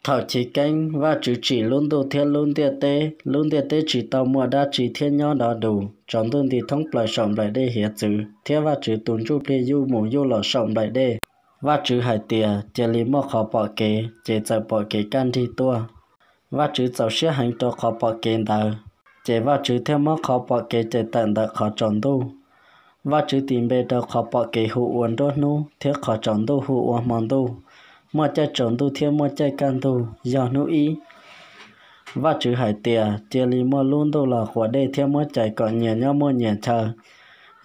Thaum chiv keeb Vajtswv tsim lub ntuj thiab lub ntiaj teb, lub ntiaj teb tsis tau muaj dab tsi thiab nyob dov dus, tsaus ntuj nti thoob plaws saum nplaim dej hiav txwv, thiab Vajtswv tus ntsuj plig yuj mus yuj los saum nplaim dej. Vajtswv hais tias, Cia li muaj qhov pom kev, ces txawm pom kev kaj nrig tuaj. Vajtswv txaus siab heev rau qhov pom kev ntawd, ces Vajtswv thiaj muab qhov pom kev cais tawm ntawm qhov tsaus ntuj. Vajtswv tis npe rau qhov pom kev hu ua nruab hnub thiab qhov tsaus ntuj hu ua hmo ntuj. Muaj caij tsaus ntuj thiab muaj caij kaj ntug, yog hnub ib. Vajtswv hais tias, Cia li muaj lub ntuj los quas dej thiab muab cais kom nyias nyob muaj nyias chaw.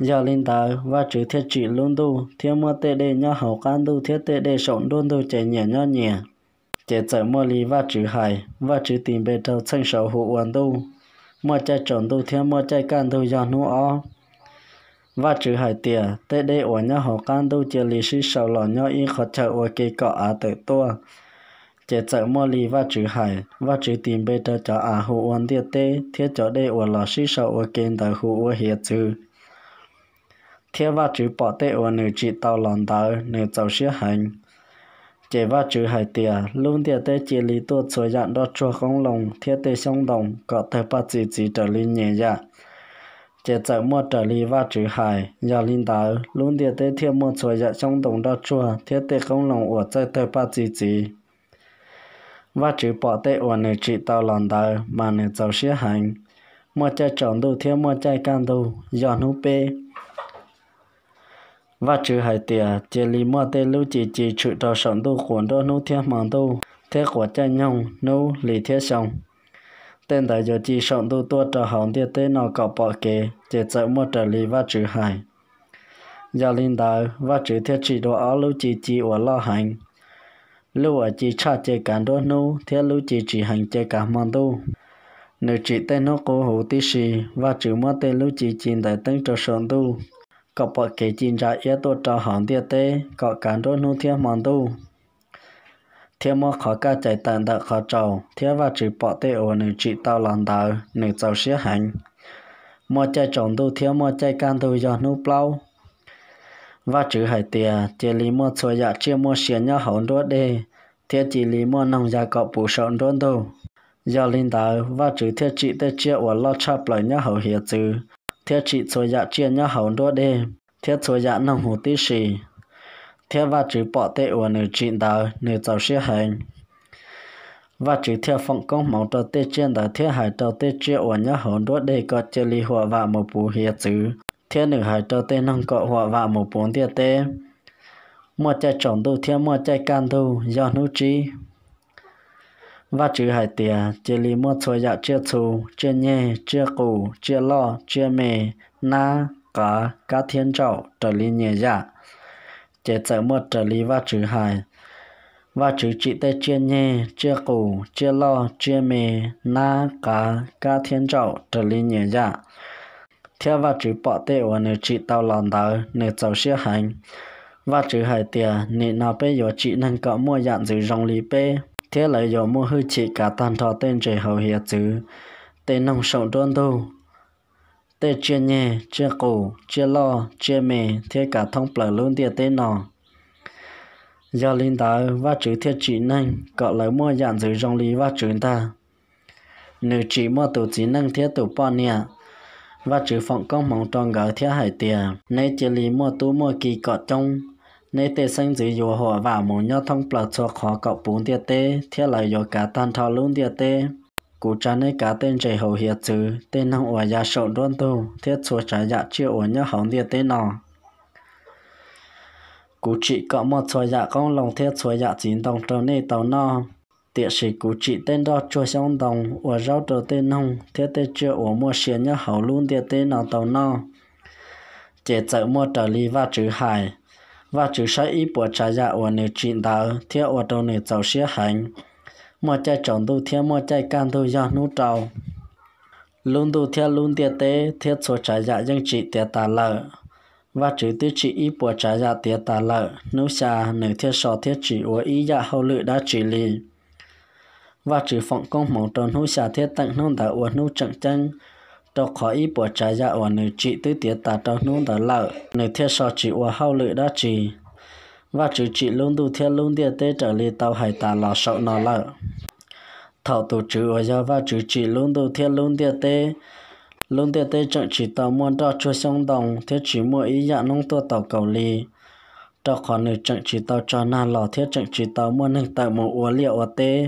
Yog li ntawd, Vajtswv thiaj tsim lub ntuj thiab muab tej dej nyob hauv qab ntuj thiab tej dej saum nruab ntug ces nyias nyob nyias. Ces txawm muaj li Vajtswv hais. Vajtswv tis npe rau txheej saud hu ua ntuj. Muaj caij tsaus ntuj thiab muaj caij kaj ntug, yog hnub ob. Vajtswv hais tias, Tej dej uas nyob hauv qab ntuj cia li sib sau los nyob ib qhov chaw ua ke kom av tawm tuaj. Ces txawm muaj li Vajtswv hais. Vajtswv tis npe rau cov av hu ua ntiaj teb, thiab cov dej uas los sib sau ua ke ntawd hu ua hiav txwv. Thiab Vajtswv pom tej uas nws tsim tau los ntawd, nws txaus siab heev. Ces Vajtswv hais tias, Lub ntiaj teb cia li tuaj txhua yam nroj tsuag qoob loo thiab tej xyoob ntoo kom tawg paj txi txiv raws li nyias yam. Ces txawm muaj raws li Vajtswv hais. Yog li ntawd, lub ntiaj teb thiaj muaj txhua yam xyoob ntoo nroj tsuag thiab tej qoob loo uas txawj tawg paj txi txiv. Vajtswv pom tej uas nws tsim tau los ntawd, mas nws txaus siab heev. Muaj caij tsaus ntuj thiab muaj caij kaj ntug, yog hnub peb. Vajtswv hais tias, Cia li muaj tej lub ci ci tshwm rau saum ntuj quas nruab hnub thiab hmo ntuj, thiab quas caij nyoog, hnub, hli thiab xyoo. Tej ntawd yuav ci saum ntuj tuaj rau hauv ntiaj teb no kom pom kev. Ces txawm muaj raws li Vajtswv hais. Yog li ntawd, Vajtswv thiaj tsim dua ob lub ci ci uas loj heev. Lub uas ci tshaj cia kav nruab hnub thiab lub ci tsis heev cia kav hmo ntuj. Nws tsim tej hnub qub huv tib si. Vajtswv muab tej lub ci ci ntawd teeb rau saum ntuj, kom pom kev ci ntsa iab tuaj rau hauv ntiaj teb kom kav nruab hnub thiab hmo ntuj, thiab muab qhov kaj cais tawm ntawm qhov tsaus. Thiab Vajtswv pom tej uas nws tsim tau los ntawd, nws txaus siab heev. Muaj caij tsaus ntuj thiab muaj caij kaj ntug, yog hnub plaub. Vajtswv hais tias, Cia li muaj txhua yam tsiaj muaj sia nyob hauv nruab dej, thiab cia li muaj noog ya kom puv saum nruab ntug. Yog li ntawd, Vajtswv thiaj tsim tej tsiaj uas loj tshaj plaws nyob hauv hiav txwv, thiab tsim txhua yam tsiaj nyob hauv nruab dej, thiab txhua yam noog huv tib si. Thiab Vajtswv pom tej uas nws tsim ntawd, nws txaus siab heev. Vajtswv thiaj foom koob hmoov rau tej tsiaj ntawd thiab hais rau tej tsiaj uas nyob hauv nruab dej kom cia li huam vam mus puv hiav txwv, thiab nws hais rau tej noog kom huam vam mus puv ntiaj teb. Muaj caij tsaus ntuj thiab muaj caij kaj ntug, yog hnub tsib. Vajtswv hais tias, Cia li muaj txhua yam tsiaj txhu, tsiaj nyeg, tsiaj qus, tsiaj loj, tsiaj me, nab, qav, kab thiab ntsaum raws li nyias yam. Ces txawm muaj raws li Vajtswv hais. Vajtswv tsim tej tsiaj nyeg, tsiaj qus, tsiaj loj, tsiaj me, nab, qav, kab thiab ntsaum raws li nyias yam. Thiab Vajtswv pom tej uas nws tsim tau los ntawd, nws txaus siab heev. Vajtswv hais tias, Nim no peb yuav tsim neeg kom muaj yam ntxwv zoo li peb, thiab lawv yuav muaj hwj chim kav tag nrho tej ntses hauv hiav txwv, tej noog saum nruab ntug, tej tsiaj nyeg, tsiaj qus, tsiaj loj, tsiaj me, thiab kav thoob plaws lub ntiaj teb no. Yog li ntawd, Vajtswv thiaj tsim neeg kom lawv muaj yam ntxwv zoo li Vajtswv ntag. Nws tsim muaj tus txiv neej thiab tus poj niam. Vajtswv foom koob hmoov rau nkawd thiab hais tias, Neb cia li muaj tub muaj ki kom coob. Neb tej xeeb ntxwv yuav huam vam mus nyob thoob plaws txhua qhov kom puv ntiaj teb, thiab lawv yuav kav tag nrho lub ntiaj teb. Kuv tsa neb kav tej ntses hauv hiav txwv, tej noog uas ya saum nruab ntug, thiab txhua tsav yam tsiaj uas nyob hauv ntiaj teb no. Kuv tsim kom muaj txhua yam qoob loo thiab txhua yam txiv ntoo rau nej tau noj. Tiam sis kuv tsim tej nroj tsuag xyoob ntoo ua zaub rau tej noog thiab tej tsiaj uas muaj sia nyob hauv lub ntiaj teb no tau noj. Ces txawm muaj raws li Vajtswv hais. Vajtswv saib ib puas tsav yam uas nws tsim ntawd thiab ua rau nws txaus siab heev. Muaj caij tsaus ntuj thiab muaj caij kaj ntug, yog hnub rau. Lub ntuj thiab lub ntiaj teb thiab txhua tsav yam yeej tsim tiav tas lawm. Vajtswv twb tsim ib puas tsav yam tiav tas lawm, hnub xya nws thiaj so thiab tsis ua ib yam hauj lwm dab tsi li. Vajtswv foom koob hmoov rau hnub xya thiab teem hnub ntawd ua hnub tseem ceeb, rau qhov ib puas tsav yam uas nws tsim twb tiav tas rau hnub ntawd lawm, nws thiaj so tsis ua hauj lwm dab tsi. Vajtswv tsim lub ntuj thiab lub ntiaj teb raws li tau hais tas los saum no lawm. Thaum tus TSWV uas yog Vajtswv tsim lub ntuj thiab lub ntiaj teb, lub ntiaj teb tseem tsis tau muaj nroj tsuag xyoob ntoo thiab tsis muaj ib yam noob tuaj tau kaus li, rau qhov nws tseem tsis tau tso nag los thiab tseem tsis tau muaj neeg tawm mus ua liaj ua teb.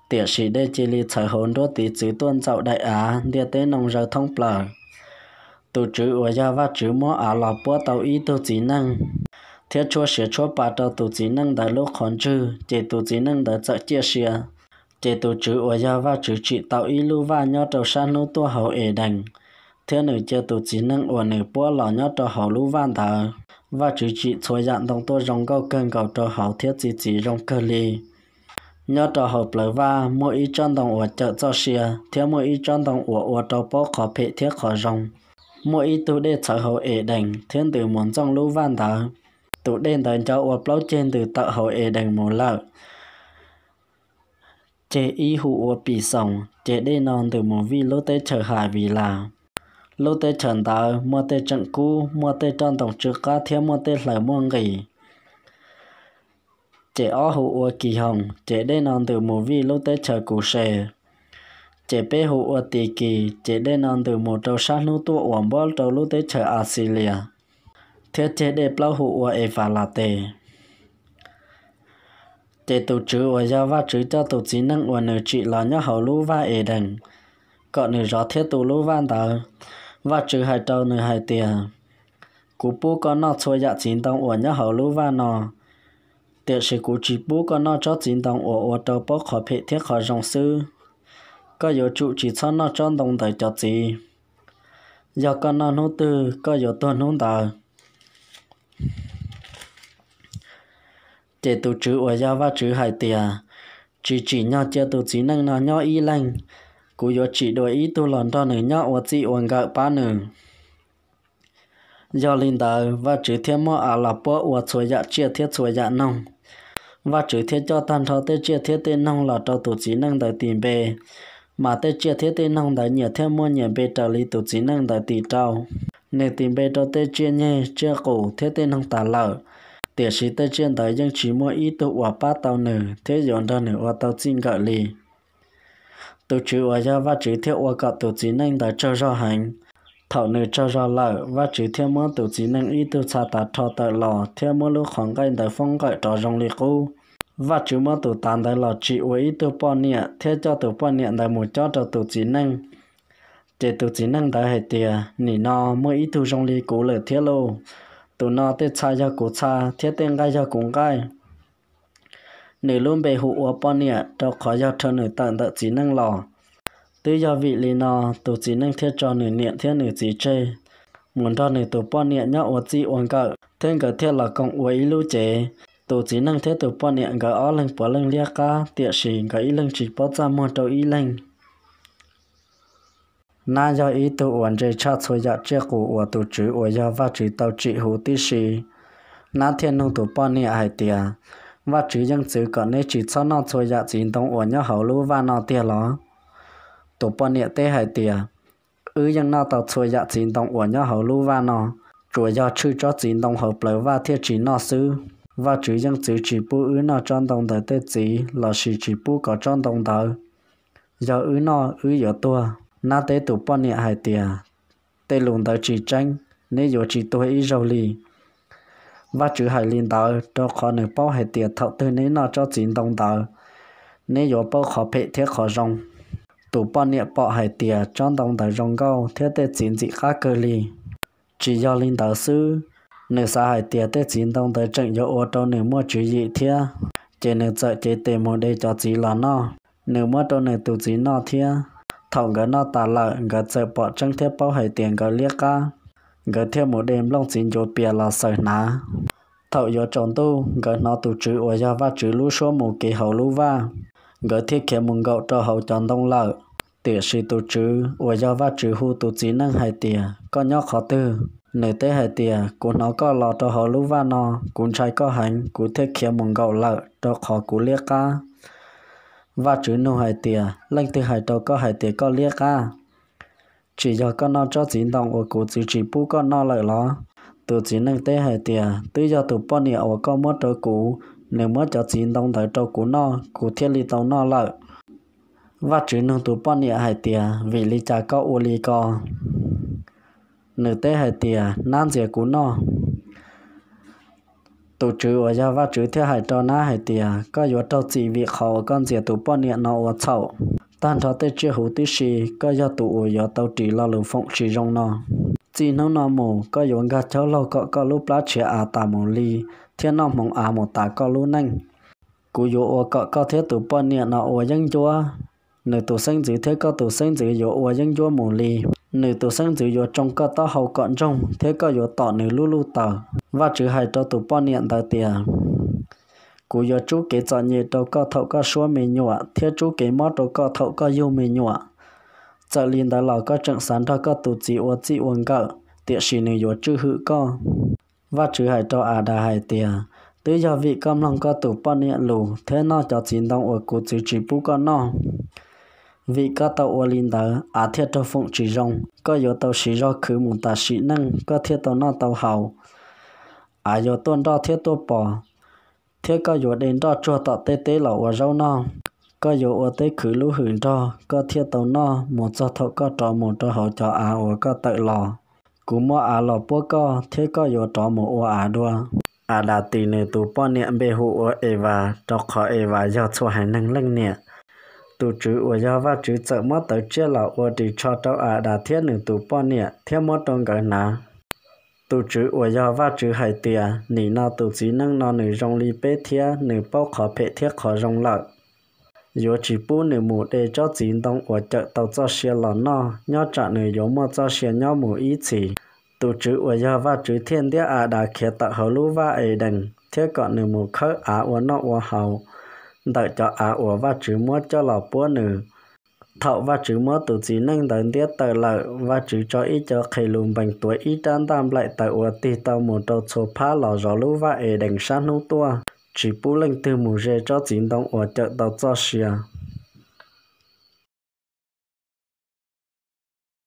Tiam sis dej cia li txhawv hauv nruab tiv txwv tuaj ntxaum daim av, ntiaj teb noo zaws thoob plaws. Tus TSWV uas yog Vajtswv muab av los puab tau ib tug txiv neej, thiab tshuab siav tshuab pa rau tus txiv neej ntawd lub qhov ntswg, ces tus txiv neej ntawd txawm ciaj sia. Ces tus TSWV uas yog Vajtswv tsim tau ib lub vaj nyob rau sab hnub tuaj hauv Edees, thiab nws cia tus txiv neej uas nws puab los nyob rau hauv lub vaj ntawd. Vajtswv tsim txhua yam ntoo tuaj zoo nkauj kawg nkaus rau hauv thiab txi txiv zoo kawg li. Nyob rau hauv plawv vaj muaj ib tsob ntoo uas cawm txoj sia, thiab muaj ib tsob ntoo uas ua rau paub qhov phem thiab qhov zoo. Muaj ib tug dej txhawv hauv Edees thiab ntws mus ntxooj lub vaj ntawd. Tus dej ntawd ncov ua plaub ceg ntws tawm hauv Edees mus lawm, ceg ib hu ua Pixoos, ces dej no ntws mus vij lub teb chaws Havilas. Lub teb chaws ntawd muaj tej tseem kub, muaj tej roj ntoo tsw qab thiab muaj tej hlaws muaj nqis. Ces ob hu ua Kihoos, ces dej no ntws mus vij lub teb chaws Kuses. Ces peb hu ua Tikis, ces dej no ntws mus rau sab hnub tuaj uas npuab rau lub teb chaws Axilias, thiab ceg dej plaub hu ua Efalates. Ces tus TSWV uas yog Vajtswv coj tus txiv neej uas nws tsim los nyob hauv lub vaj Edees, kom nws zov thiab tu lub vaj ntawd. Vajtswv hais rau nws hais tias, Kuv pub koj noj txhua yam txiv ntoo uas nyob hauv lub vaj no, tiam sis kuv tsis pub koj noj tsob txiv ntoo uas ua rau paub qhov phem thiab qhov zoo xwb. Koj yuav tsum tsis txhob noj tsob ntoo ntawd cov txiv. Yog koj noj hnub twg, koj yuav tuag hnub ntawd. Ces tus TSWV uas yog Vajtswv hais tias, Tsis tsim nyog cia tus txiv neej no nyob ib leeg. Kuv yuav tsim dua ib tug los nrog nws nyob ua txij ua nkawm pab nws. Yog li ntawd, Vajtswv thiaj muab av los puab ua txhua yam tsiaj thiab txhua yam noog. Vajtswv thiaj coj tag nrho tej tsiaj thiab tej noog los rau tus txiv neej ntawd tis npe, mas tej tsiaj thiab tej noog ntawd nyias thiaj muaj nyias npe raws li tus txiv neej ntawd tis rau. Nws tis npe rau tej tsiaj nyeg, tsiaj qus thiab tej noog tas lawm, tiam sis tej tsiaj ntawd yeej tsis muaj ib tug uas pab tau nws thiab yuav nrog nws ua tau txij nkawm li. Tus TSWV uas yog Vajtswv thiaj ua kom tus txiv neej ntawd tsaug zog heev. Thaum nws tsaug zog lawm, Vajtswv thiaj muab tus txiv neej ib tug txha tav rho tawm los thiab muab lub qhov nqaij ntawd foob nqawm rov zoo li qub. Vajtswv muab tus tav ntawd los tsim ua ib tug poj niam thiab coj tus poj niam ntawd mus cob rau tus txiv neej. Ces tus txiv neej ntawd hais tias, Nim no muaj ib tug zoo li kuv lawm thiab lauj! Tus no tej txha yog kuv txha thiab tej nqaij yog kuv nqaij. Nws lub npe hu ua poj niam, rau qhov yog rho nws tawm ntawm txiv neej los. Twb yog vim li no, tus txiv neej thiaj tso nws niam thiab nws txiv tseg, mus nrog nws tus poj niam nyob ua txij ua nkawm, thiab nkawd thiaj los koom ua ib lub cev. Tus txiv neej thiab tus poj niam nkawd ob leeg puav leej liab qab, tiam sis nkawd ib leeg tsis paub txaj muag rau ib leeg. Nab yog ib tug uas ntse tshaj txhua yam tsiaj qus uas tus TSWV uas yog Vajtswv tau tsim huv tib si. Nab thiaj nug tus poj niam hais tias, Vajtswv yeej txwv kom neb tsis txhob noj txhua yam txiv ntoo uas nyob hauv lub vaj no tiag los? Tus poj niam teb hais tias, Wb yeej noj tau txhua yam txiv ntoo uas nyob hauv lub vaj no, tsuas yog tshwj tsob txiv ntoo hauv plawv vaj thiaj tsis noj xwb. Vajtswv yeej txwv tsis pub wb noj tsob ntoo ntawd tej txiv lossis tsis pub kov tsob ntoo ntawd. Yog wb noj, wb yuav tuag. Nab teb tus poj niam hais tias, Tej lus ntawd tsis tseeb, neb yuav tsis tuag ib zaug li. Vajtswv hais li ntawd rau qhov nws paub hais tias thaum twg neb noj tsob txiv ntoo ntawd, neb yuav paub qhov phem thiab qhov zoo. Tus poj niam pom hais tias tsob ntoo ntawd zoo nkauj thiab tej txiv ntxim qab kawg li. Tsis yog li ntawd xwb, nws xav hais tias tej txiv ntoo ntawd tseem yuav ua rau nws muaj tswv yim thiab, ces nws txawm cev tes mus de cov txiv los noj. Nws muab rau nws tus txiv noj thiab. Thaum nkawd noj tas lawm, nkawd txawm pom tseeb thiab paub hais tias nkawd liab qab. Nkawd thiaj mus de nplooj txiv ncuav pias los xaws hnav. Thaum yuav tsaus ntuj, nkawd hnov tus TSWV uas yog Vajtswv lub suab mus kev hauv lub vaj, nkawd thiaj khiav mus nkaum rau hauv cov ntoo lawm. Tiam sis tus TSWV uas yog Vajtswv hu tus txiv neej hais tias, Koj nyob qhov twg? Nws teb hais tias, Kuv hnov koj los rau hauv lub vaj no, kuv ntshai koj heev, kuv thiaj khiav mus nkaum lawm, rau qhov kuv liab qab. Vajtswv nug hais tias, Leej twg hais rau koj hais tias koj liab qab? Tsis yog koj noj tsob txiv ntoo uas kuv txwv tsis pub koj noj lawm los? Tus txiv neej teb hais tias, Twb yog tus poj niam uas koj muab rau kuv, nws muab cov txiv ntoo ntawd rau kuv noj, kuv thiaj li tau noj lawm. Vajtswv nug tus poj niam hais tias, vim li cas koj ua li ko? Nws teb hais tias, nab ntxias kuv noj. Tus Tswv uas yog Vajtswv thiaj hais rau nab hais tias, koj yuav raug txim vim qhov uas koj ntxias tus poj niam no ua txhaum. Tag nrho tej tsiaj huv tib si, koj yog tus uas yuav tau ris lo lus foom tsis zoo no. Txij hnub no mus koj yuav nkag caub laug kom koj lub plab tshiav av tas mus li, thiab noj hmoov av mus tas koj lub neej. Kuv yuav ua kom koj thiab tus poj niam no ua yeeb ncuab. Nws tus xeeb ntxwv thiab koj tus xeeb ntxwv yuav ua yeeb ncuab mus li. Nws tus xeeb ntxwv yuav tsoo koj taub hau kom ntsoog, thiab koj yuav tom nws lub luj taws. Vajtswv hais rau tus poj niam ntawd tias, kuv yuav tsub kev txom nyem rau koj thaum koj suab me nyuam, thiab tsub kev mob rau koj thaum koj yug me nyuam. Txawm li ntawd los koj tseem xav nrog koj tus txiv ua txij ua nkawm, tiam sis nws yuav tswj hwm koj. Vajtswv hais rau Adas hais tias, twb yog vim koj mloog koj tus poj niam lus thiab noj cov txiv ntoo uas kuv txwv tsis pub koj noj. Vim koj tau ua li ntawd, av thiaj raug foom tsis zoo. Koj yuav tau siv zog khwv mus tas sim neej, koj thiaj tau noj tau haus. Av yuav tuaj nroj thiab tuaj pos, thiab koj yuav de nroj tsuag tom tej teb los ua zaub noj. Koj yuav ua teb khwv lub hws nrog, koj thiaj tau noj mus txog thaum koj rov mus rau hauv cov av uas koj tawm los. Kuv muab av los puab koj, thiab koj yuav rov mus ua av dua. Adas tis nws tus poj niam npe hu ua Evas, rau qhov Evas yog txhua haiv neeg leej niam. Tus Tswv uas yog Vajtswv txawm muab tawv tsiaj los ua ris tsho rau Adas thiab nws tus poj niam, thiab muab rau nkawd hnav. Tus Tswv uas yog Vajtswv hais tias, nim no tus txiv neej no nws zoo li peb thiab, nws paub qhov phem thiab qhov zoo lawm. Yuav tsis pub nws mus de tsob txiv ntoo uas cawm tau txoj sia los noj, nyob tsam nws yuav muaj txoj sia nyob mus ib txhis. Tus Tswv uas yog Vajtswv thiaj ntiab Adas khiav tawm hauv lub vaj Edees, thiab kom nws mus khawb av ua noj ua haus ntawm cov av uas Vajtswv muab coj los puab nws. Thaum Vajtswv muab tus txiv neej ntawd ntiab tawm lawm, Vajtswv tso ib co qhe lus npees tuav ib rab ntaj nplaim taws uas tig tau mus rau txhua phab los zov lub vaj Edees sab hnub tuaj, tsis pub leej twg mus ze tsob txiv ntoo uas cawm tau txoj sia.